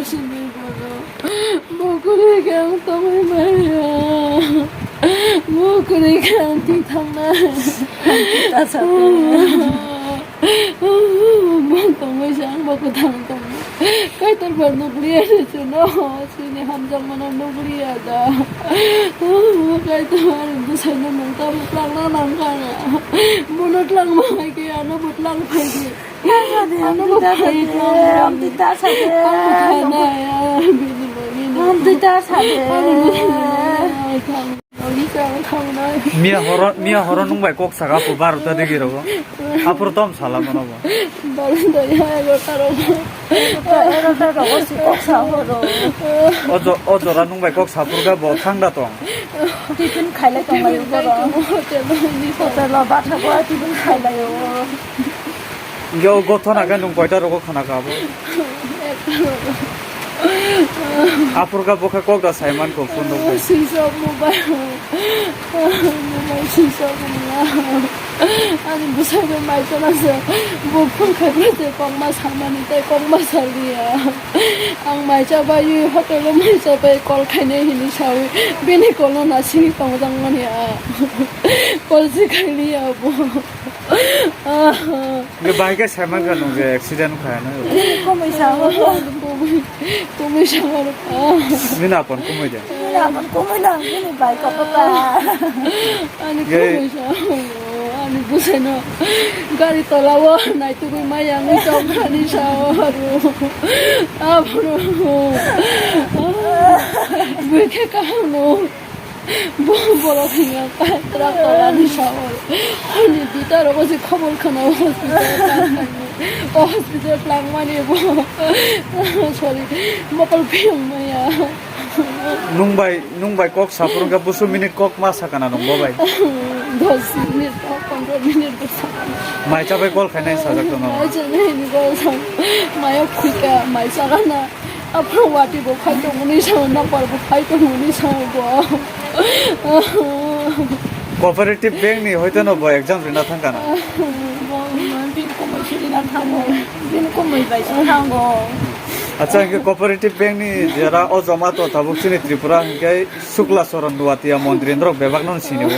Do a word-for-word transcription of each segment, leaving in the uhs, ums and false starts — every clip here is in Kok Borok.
Sini bono. Bo kwrwi khe ang tongwi maya. Bo kwrwi khe ang thwi thangnai. Bo tongwi se ang bo kwthang tongo. Kaitor bar nukliya se chuno. Chini hamjakmano nukliya da. Kaitor bwsaino nung tamo twlangna nangkha. Bono twlangma hai khe ano bo twlang phai khe. Ano bo phai khe. Amtwi ta sa de. Ang bo thana ya, bini bagwi no. Amtwi ta sa de. Ano bo thana ya, thang. Miya horo, miya horo nung bai kok saka po barota digi rogo. Apor tom sala mano bo. Barota ya, egarota rogo. Egarota, egarota rogo si kok sa horo. Ojo, ojo ra nung bai kok sapur ga bo thang da tong. Tiffin khailai tong lai borok. Hotel o ni hotel o batha bo tiffin khailai o. Yo gothona ga nung koita rogo khana ka bo. Apor ga bo kha kok da saiman ko phone rok. Switch off mobile. Mobile switch off wngya. Ani bwsai bai mai chana se. Bo phone khai bai se kokma samani tei kokma saliya. Ang mai cha bai hotel o mai cha bai call khainai hinwi sawi. Bini call no nasing tongjak mani a. Call se khailiya bo. Nge bai khe saiman kha nung je accident kha na. Komoi sa ho. Komoi, komoi sa ho. Nini apon komoi de. Nini apon komoi na, nini bai ka pata. Ani komoi sa ho. Ani bwsai no gari tola o nai tugui mai yang tong khani sa ho. Abro. Bui khe kaham no. Bo bolok hinga ka truck tola ni sao. Ani bita rogo se khobor khana hospital tang thangni. O hospital tang mani bo. Sorry. Mokol phiyong maya. Nung bai, nung bai kok sapur ka busu minute kok ma sakana nung bo bai. Dos minute, pondro minute. Mai cha bai call khainai sajak tono. Mai cha nai ni call sang. Maya khuika, mai cha gana. Aphuru wati bo phai tongmani sao, napar bo phai tongmani sao bo. Cooperative Bank ni hoito no bo exam rina thangkana. Bo bini komoi se rina thango, bini komoi bai se thango. Acha, hingke Cooperative Bank ni jera o joma to tabuk chini Tripura hingke Sukla Charan Nuatia montri norok bebak no sini bo.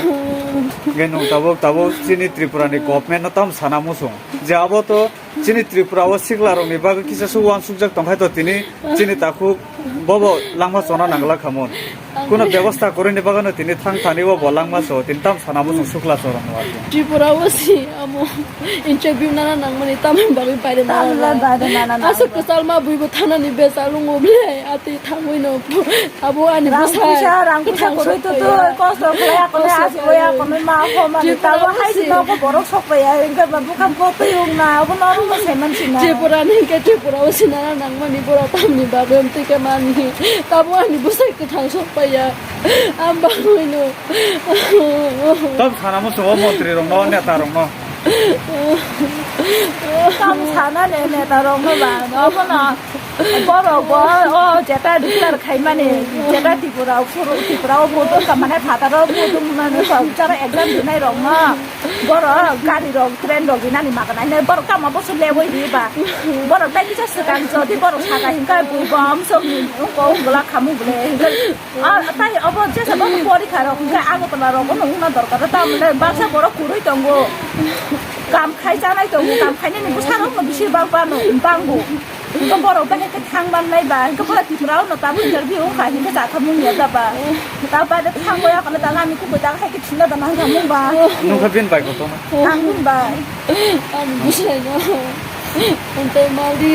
Hingke nung tabuk, tabuk chini Tripura ni government no tam sana musung. Je abo to Chini Tripura o sikla rok ni bagwi kisa se uansukjak tongkhai to tini chini takhuk bobo langma chona nangla khamun. Kuno bebosta kwrwi ni bagwi no tini thang thani o bo langma so tini tam sana bo chwng sukla chorang no ardi. Tripura o si amo interview nana nangmani tamni bagwi baire nana. Tamni bagwi baire nana nang. Aswk kwchal ma bwi bo thana ni besa lungo ble ati thangwi no. Abo ani rang bwsai. Puisa, rang puisa kwthang kwrwi sok tu tu, paiya. Kosto khlai, akonai kosto aswk khlai, akonai ma, ho, mani, Tripura tabo hai si. Nogo borok sok paiya, hingke ba bwkha bo twi wng na, abo norok no sai man si na. Tripura ni hingke Tripura o sinana nangmani borok tamni bagwi amtwi khe mani. Tabo ani bwsai kwthang sok paiya. Am bagwi no. Tam sana mo sungo montri rok no, neta rok no. Tam sana ne neta rok no ba, no, no. Borok bo o jeta declare khaimani, jeta Tripura o phuru, Tripura o vote wngkha mane phataro vote wngmani, bichara exam rinai rok no. Borok gari rok, train rok rinani maganai hinwi borok tamo boso leboi riba. Borok tai kisa swkang jodi borok saka hinkha bui bom song ni wngko wngla khamu bole hinkhe. Ah, tai obo jesa bo porikha rok hinkhe Agartala rok no wngna dorkar tamle baksa borok kwrwi tongo. Kam khai chanai tongo, kam khainani bwsa rok no bisi bang bano bango. Hingke borok bai khe thang mannai ba, hingke pura Tripura o no tabuk interview wngkha, hingke chakha mung ya da ba. Ta ba de thang boya kono ta lami kubui ta khai ke thina da nang mung ba. Nungkha bin bai koto na. Ang bin bai. Ang bwsai no. Ang tai mali.